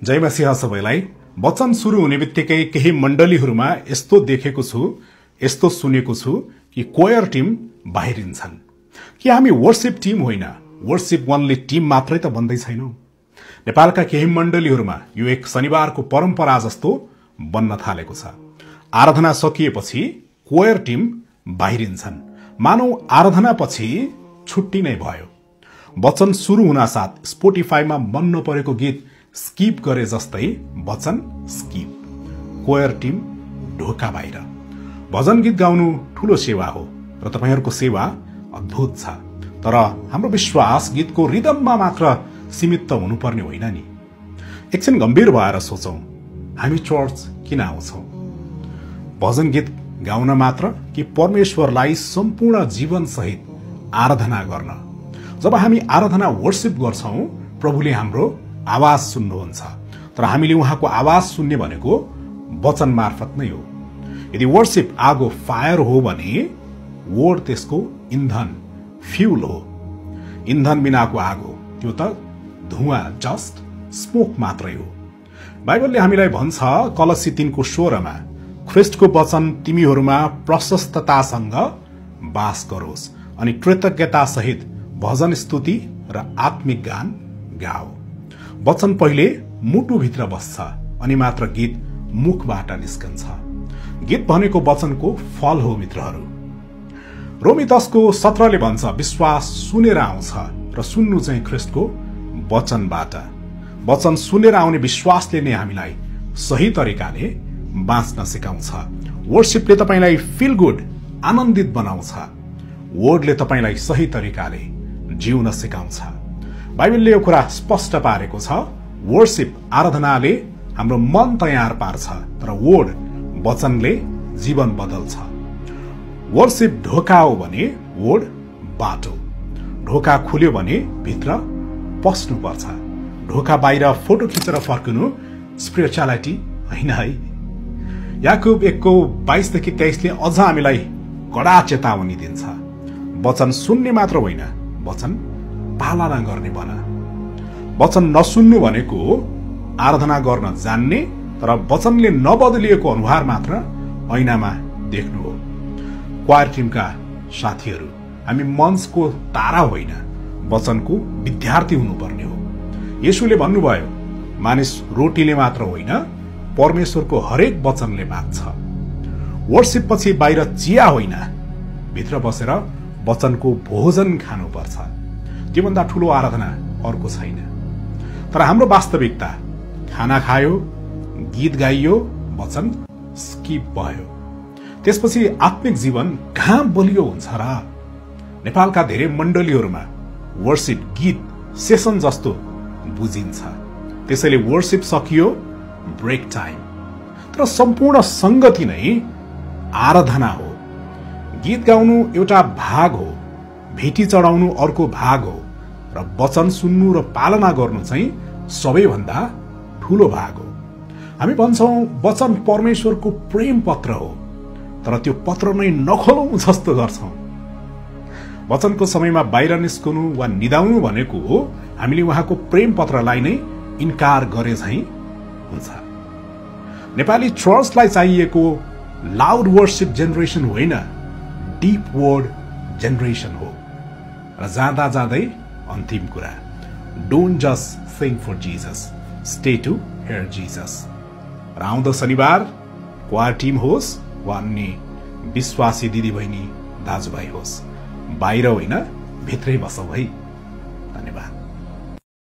जय मसीह सबैलाई। वचन सुरु हुने बित्तिकै केही मण्डलीहरूमा यस्तो देखेको छु, यस्तो सुनेको छु कि कोयर टिम बाहिरिन्छन्। कि हामी वर्शिप टिम होइन, वर्शिप वनली टिम मात्रै त बन्दै छैनौं। नेपालका केही मण्डलीहरूमा यो एक शनिबारको परम्परा जस्तो बन्न थालेको छ। आराधना सकिएपछि कोयर टिम बाहिरिन्छन्, मानौ आराधनापछि छुट्टी नै भयो। वचन सुरु हुन साथ स्पोटिफाईमा मन नपरेको गीत स्किप गरे जस्तै वचन स्किप। कोयर टिम ढोका बाहिर। भजन गीत गाउनु ठूलो सेवा हो र तपाईहरुको सेवा अद्भुत छ, तर हाम्रो विश्वास गीतको रिदममा मात्र सीमित हुनुपर्ने होइन नि। एकछिन गम्भीर भएर सोचौं, हामी चर्च किन आउँछौं? भजन गीत गाउन मात्र कि परमेश्वरलाई सम्पूर्ण जीवन सहित आराधना गर्न? जब हामी आराधना वर्शिप गर्छौं, प्रभुले हाम्रो आवाज सुन्नुहुन्छ, तर हामीले उहाँको आवाज सुन्ने भनेको वचन मार्फत नै हो। यदि वर्शिप आगो फायर हो भने वर्ड त्यसको इन्धन फ्यूल हो। इन्धन बिनाको आगो त्यो त धुवाँ, जस्ट स्मोक मात्रै हो। बाइबलले हामीलाई भन्छ कलसी 3:16 मा, ख्रीष्टको वचन तिमीहरूमा प्रशस्ततासँग वास गरोस् अनि कृतज्ञता सहित भजन स्तुति र आत्मिक गान गाओ। वचन पहिले मुटुभित्र बस्छ अनि मात्र गीत मुखबाट निस्कन्छ। गीत भनेको वचनको फल हो मित्रहरू। रोमी 10:17 ले भन्छ, विश्वास सुनेर आउँछ र सुन्नु चाहिँ ख्रीष्टको वचनबाट। वचन सुनेर आउने विश्वासले नै हामीलाई सही तरिकाले बाँच्न सिकाउँछ। वर्शिपले तपाईलाई फिल गुड, आनन्दित बनाउँछ। वर्डले तपाईलाई सही तरिकाले जिउन सिकाउँछ। बाइबलले यो कुरा स्पष्ट पारेको छ, वर्शिप आराधनाले हाम्रो मन तयार पार्छ, तर वर्ड वचनले जीवन बदल्छ। वर्शिप ढोका हो भने वर्ड बाटो। ढोका खुल्यो भने भित्र पस्नु पर्छ। ढोका बाहिर फोटो खिचेर फर्किनु स्पिरिचुअलिटी होइन है। याकुब 1:22-23 ले अझ हामीलाई कडा चेतावनी दिन्छ। वचन सुन्ने मात्र होइन, वचन पालना गर्ने बन। वचन नसुन्नु भनेको आराधना गर्न जान्ने तर वचनले नबदलिएको अनुहार मात्र ऐनामा देख्नु हो। क्वायर टिमका साथीहरू, हामी मञ्चको तारा होइन, वचनको विद्यार्थी हुनुपर्ने हो। येशूले भन्नुभयो, मानिस रोटीले मात्र होइन, परमेश्वरको हरेक वचनले बाँच्छ। वर्शिप पछि बाहिर चिया होइन, भित्र बसेर वचनको भोजन खानुपर्छ। त्योभन्दा ठूलो आराधना अर्को छैन। तर हाम्रो वास्तविकता, खाना खायो, गीत गाइयो, वचन स्किप भयो। त्यसपछि आत्मिक जीवन कहाँ बलियो हुन्छ र? नेपालका धेरै मण्डलीहरूमा वर्शिप गीत सेसन जस्तो बुझिन्छ। त्यसैले वर्शिप सकियो, ब्रेक टाइम। तर सम्पूर्ण संगति नै आराधना हो। गीत गाउनु एउटा भाग हो, भेटी चढाउनु अर्को भाग हो, र वचन सुन्नु र पालना गर्नु चाहिँ सबैभन्दा ठूलो भाग हो। हामी भन्छौं वचन परमेश्वरको प्रेम पत्र हो, तर त्यो पत्र नै नखोलौं जस्तो गर्छौं। वचनको समयमा बाहिर निस्कनु वा निदाउनु भनेको हामीले उहाँको प्रेम पत्रलाई नै इन्कार गरे झैं हुन्छ। नेपाली चर्चलाई चाहिएको लाउड वर्शिप जेनरेसन होइन, डीप वर्ड जेनरेसन हो। र जाँदा जाँदै अन्तिम कुरा, don't just sing for Jesus, stay to hear Jesus. र आउँदो शनिबार क्वायर टिम होस् वा अन्य विश्वासी दिदी बहिनी दाजुभाइ होस्, बाहिर होइन भित्रै बसौं है।